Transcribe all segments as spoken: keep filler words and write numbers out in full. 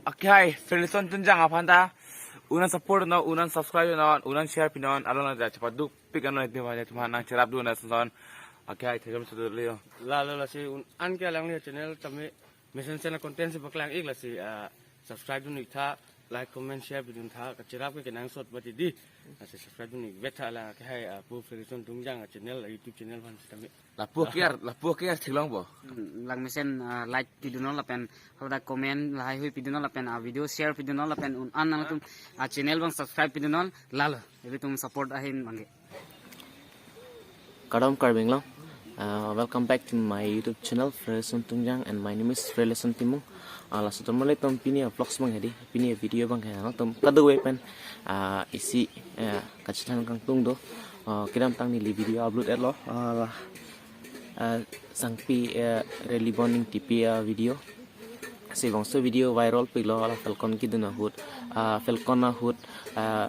Akhai, Fredson Tunjang aphan ta un-an support non, un-an subscribe non, un-an share pinon, along na ja chepaduk pik ano iti wajah cuma nangcherap dun ason. Akhai, thekam sudur leo. Lalo lasi un-an ke alangli channel tame mesen sena content si paklang ik lasi, ah, subscribe dun ik tha, like, comment, share pidun tha, kacherap ke kenangsot mati di. Lasi subscribe dun ik vet tha la akhai, ah, pu Fredson Tunjang channel, YouTube channel aphan sitame. Lapu kiar, lapu kiar theklongpo. Hmm, lang mesen, ah, like pidun non lapen, hoda comment, lahai hui pidun non lapen, ah, video share pidun non lapen un-an nangtum, ah, channel abang subscribe pidun non, lalo, ilitum support ahin abangke. Kardom Karbi Anglong. Uh, welcome back to my YouTube channel, Fredson Tunjang, and my name is Fredson Timung. Uh, laso atum malitum pini a-vlogs abang hedi, pini a-video abang hedi, atum kadokave pen, uh, isi, uh, kachethan kangtung do, uh, kedamtang neli video upload etlo, uh, uh, Sangpi, uh, Relibon Ingtipi, uh, video. Si bangso video viral piklo, la Falcon kedun ahut, ah, Falcon ahut, ah,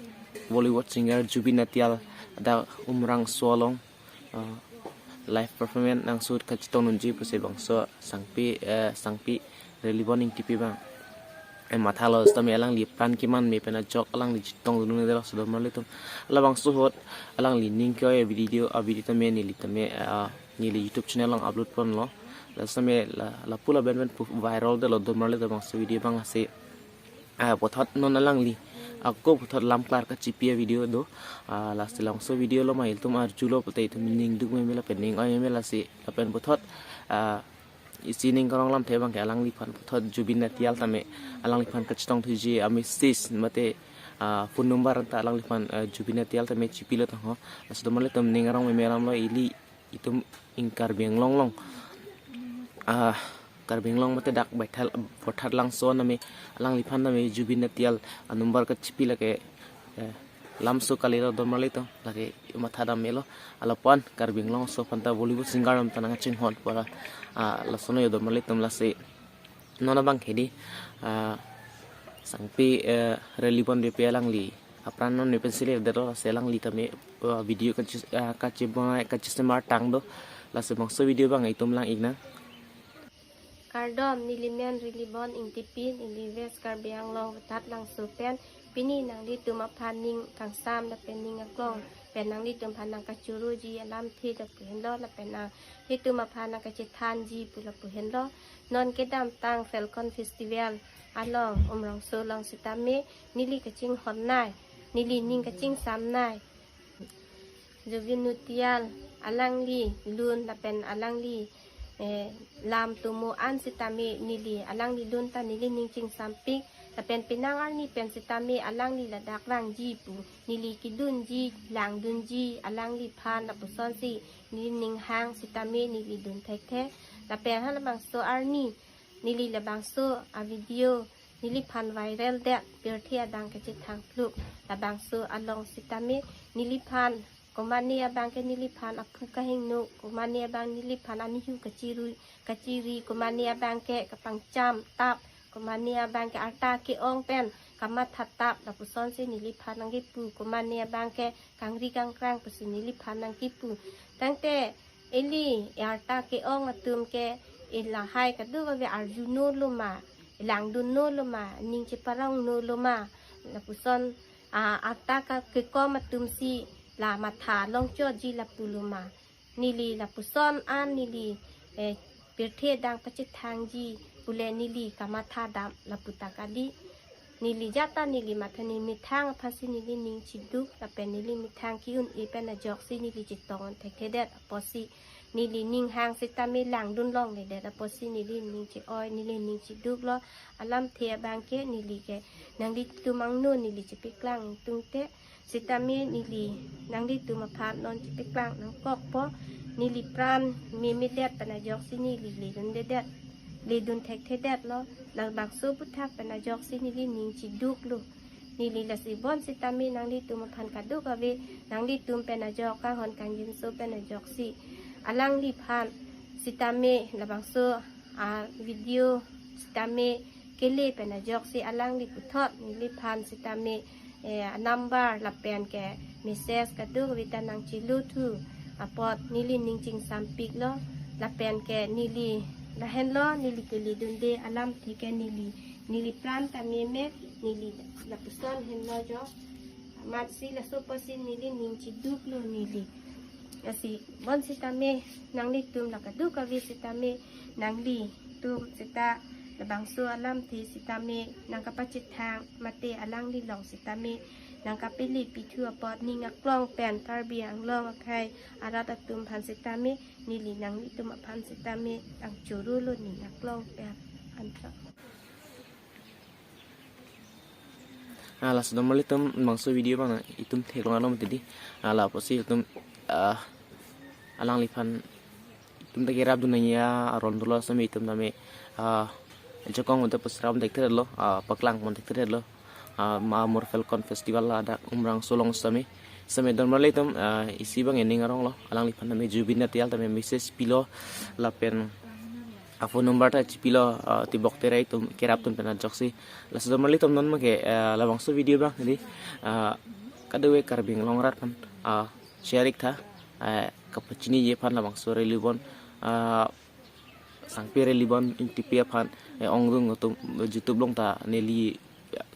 Bollywood singer Zubeen Nautiyal dak Umrangso along, ah, live performance nangsot kachetong dunji pusi bangso Sangpi, eh, Sangpi Relibon Ingtipi abang. Eh, mathalo sitame alangli apran keman me pen ajok alangli chetong dun un-e detlo laso atum malitum. Labangso ahut alangli ning ke-oi video, a-video tame neli tame, ah, neli YouTube channel along upload ponlo. Laso tame la, lapu lapen pen pu viral detlo atum malitum bangso video abang lasi. Ah, puthot non alangli ako puthot lam klar kachipi a-video do. Ah, lasi labangso video lo ma ilitum arjulo pute itum ning duk meme lapen ning oi meme lasi lapen puthot, ah, isi ning karong lamthe abangke alangliphan puthot Zubeen Nautiyal tame alangliphan kachetong thuji a-message mate, ah, phone number ta alangliphan, ah, Zubeen Nautiyal tame chipilo tangho. Laso atum malitum ning arong meme alam lo ili itum in Karbi Anglong along, ah, Karbi Anglong mate dak Baithal, Baithalangso name alangliphan tame Zubeen Nautiyal a-number kachipi lake, eh, lamso kalilo atum malitum lake matha dam melo. Alaphan Karbi Anglongso aphan ta Bollywood singer atum ta nangchinghon pora, ah, laso no atum malitum lasi non abang hedi, ah, Sangpi, eh, Relibon Ingtipi alangli apran non me pen si le detlo lasi alangli tame, ah, video kachi, ah, kachi bang kachisemar tang do. Lasi bangso video abang itum lang ik nang. Kardom, neli men Relibon Ingtipi, neli West Karbi Anglong Baithalangso pen, pini nanglitum aphan ning kangsam lapen ning aklong pen nanglitum aphan nangkachiruji alamthe lapu henlo lapen nanglitum aphan nangkachethanji pu lapu henlo. Non kedamtang Falcon Festival along Umrangso along sitame neli kachinghon nai, neli ning kachingsam nai. Zubeen Nautiyal alangli lun lapen alangli, eh, lam tomo an sitame neli alangli lun ta neli ning chingsampik lapen penang arni pen sitame alangli ladak vangji pu neli kedunji langdunji alangliphan lapusonsi neli ning hang sitame neli dun thekthe. Lapen halabangso arni neli labangso a-video neliphan viral det, pirthe adang kachethang pluk. Labangso along sitame neliphan komane abangke neliphan aphu kahingno, komane abang neliphan anihu kachirui, kachiri, komane abangke kapangcham tap, komane abangke arta ke-ong pen kamatha tap, lapusonsi neliphan nangkipu, komane abangke kangri kangkrang pusi neliphan nangkipu. Tangte ili arta ke-ong atum ke ilahai kadokave arjuno loma, ilangdunno loma, ning cheparongno loma, lapuson, ah, arta ka kekom atumsi la matha longchotji lapu loma. Neli lapuson an neli, eh, pirthe adang pachethangji pule neli kamatha dam lapu ta kali. Neli jata neli matha neli methang aphansi neli ning chiduk lapen neli methang ke-un-e pen ajoksi neli chetong thekthedet apotsi neli ning hang sitame langdun longledet apotsi neli ning che-oi, neli ning chiduklo. Alamthe abangke neli ke nanglitum angno neli chepeklang tungte sitame neli nanglitum aphan non chepeklang nangkokpo. Neli pran memedet pen ajoksi neli ledundedet, ledun thekthedetlo. Labangso aputhak pen ajoksi neli ning chiduklo. Neli lasi bon sitame nanglitum aphan kadokave, nanglitum pen ajok kanghon kangjinso pen ajoksi alangliphan sitame labangso a-video sitame kele pen ajoksi alangli puthot neliphan sitame, eh, number lapen ke message kadokave ta nangchelo thu apot neli ning chingsampiklo. Lapen ke neli lahenlo, neli keledunde alamthe ke neli Neli pran ta meme, neli lapuson henlo jo. Amatsi laso apotsi neli ning chiduk lo neli. Lasi bonsitame nanglitum la kadokave sitame nanglitum seta labangso alamthe sitame nangkapachethang mate alangli along sitame nangkapele pithu apot ning aklong pen Karbi Anglong akhei arat atum aphan sitame neli nanglitum aphan sitame nangchoro lo ning aklong pen ancho. Ah, laso don marlitum labangso video abang itum theklong along tidi. Ah, la apotsi itum, ah, alangliphan itum ta kerapdun nangji aron dolo sitame itum tame, ah, jokong udah pusram dekthelo, ah, paklang pon dekthelo. Ah, ma Amur Falcon Festival ladak Umrangso along sitame. Sitame don marlitum, ah, isi abang ening arong lo. Alangliphan tame Zubeen Nautiyal tame message pilo lapen a phone number ta chipilo, ah, tibok terai atum kerapdun pen ajoksi. Laso don marlitum non make, ah, labangso video abang di, ah, kadokave Karbi Anglong arat aphan, ah, share ik tha, ah, kapachiniji aphan labangso rally bon, ah, Sangpi rally bon Ingtipi aphan, eh, ongdung atum YouTube along ta neli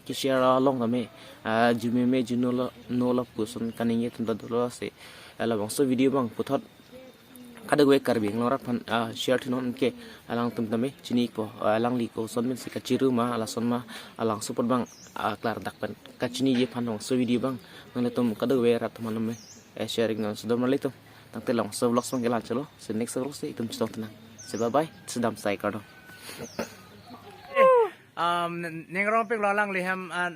ke-share along tame, ah, jumeme juno lo, no lo puson kaningje atum ta dolo si, ah, labangso video abang puthot kadokave Karbi Anglong arat aphan, ah, share thunon ke alangtum tame chini ikpo, ah, alangli koson pensi kachiru ma, lason ma, alangso apot abang, ah, klardak pen kachiniji aphan labangso video abang nanglitum kadokave arat atum tame, eh, share iknon. Laso don marlitum tangte labangso vlogs abang ke la-anchot lo. So next vlogs si itum chetong tenang. So bye bye. Sudam sai kardom. Um, ning rongpik lo alangli hem, ah,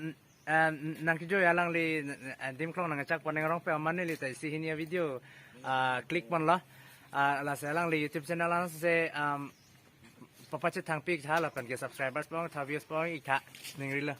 ah, nangkejui alangli, ah, dim klong nangchak pon ning rongpik amat neli ta isi hini avideo, ah, click ponlo. Ah, lasi alangli YouTube channel ansi, um, papachethangpik tha lapen ke subscribers pon tha views pon ik tha ning rilo.